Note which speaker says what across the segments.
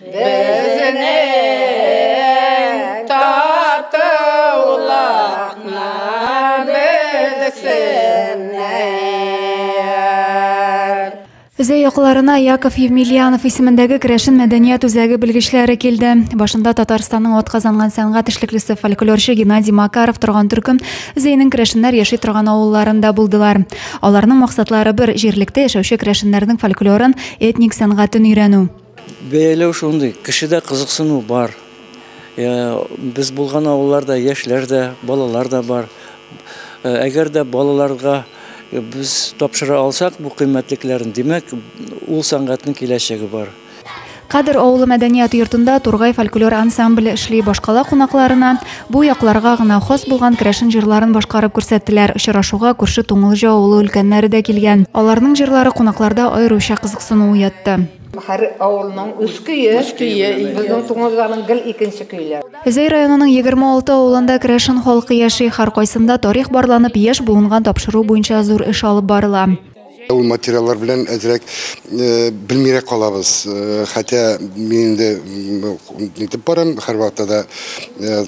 Speaker 1: Безнең татулыкны белсеннәр.
Speaker 2: Зәй якларына Яков Емельянов исемендәге Керәшен мәдәният үзәге белгечләре килде. Башында Татарстанның атказанган сәнгать эшлеклесе фольклорчы Геннадий Макаров торган төркем Зәйнең керәшеннәр яши торган авылларында булдылар. Аларның максатлары бер, җирлектә яшәүче керәшеннәрнең фольклорын, этник сәнгатен өйрәнү.
Speaker 3: Бәяләү шундый, кешедә кызыксыну бар. Без булган авылларда яшьләр дә, балалар да бар. Әгәр дә балаларга без тапшыра алсак бу кыйммәтлекләрне, димәк, ул сәнгатьнең киләчәге бар.
Speaker 2: Кадер авылы мәдәният йортында Тургай фольклор ансамбле эшли. Башкала кунакларына бу якларга гына хас булган керәшен җырларын башкарып күрсәттеләр. Очрашуга күрше Туңылҗа авылы өлкәннәре дә килгән. Аларның җырлары кунакларда аеруча кызыксыну уятты.
Speaker 1: Һәр авылның үз көе. Үз көе. Безнең Туңылҗаның гел икенче көйләр.
Speaker 2: Зәй районының 26 авылында керәшен халкы яши. Һәркайсында тарих барланып, яшь буынга тапшыру буенча зур эш алып барыла.
Speaker 4: Ул материаллар белән әзрәк белмирәк калабыз. Хотя мин инде нитеп барам, һәрвакытта да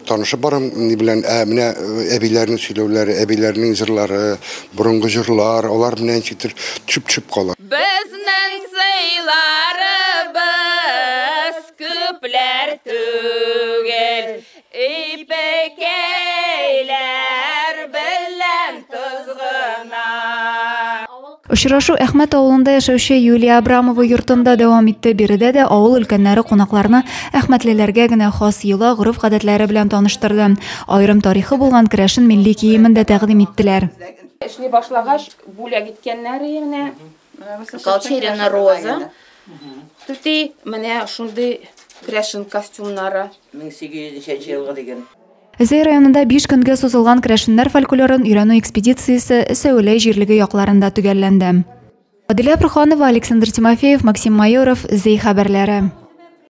Speaker 4: танышып барам ни белән. Ә менә әбиләрнең сөйләүләре, әбиләрнең җырлары, борынгы җырлар, алар белән ничектер төшеп-төшеп кала.
Speaker 5: Безнең сыйларыбыз күпләр түгел, ипекәйләр белән тоз гына.
Speaker 2: Очрашу Әхмәт авылында яшәүче Юлия Абрамова йортында дәвам итте. Биредә дә авыл өлкәннәре кунакларны әхмәтлеләргә генә хас йола, гореф-гадәтләре белән таныштырды. Аерым тарихы булган керәшен милли киемен дә тәкъдим иттеләр.
Speaker 6: Эшли башлагач, бүләк иткәннәр менә.
Speaker 5: Колчерина Роза.
Speaker 6: Түти менә шундый керәшен костюмнары.
Speaker 7: 1800 елгы дигән.
Speaker 2: Зәй районында 5 көнгә сузылган керәшеннәр фольклорын өйрәнү экспедициясе Сәүләй җирлеге якларында төгәлләнде. Аделя Проханова, Александр Тимофеев, Максим Майоров, Зәй хәбәрләре.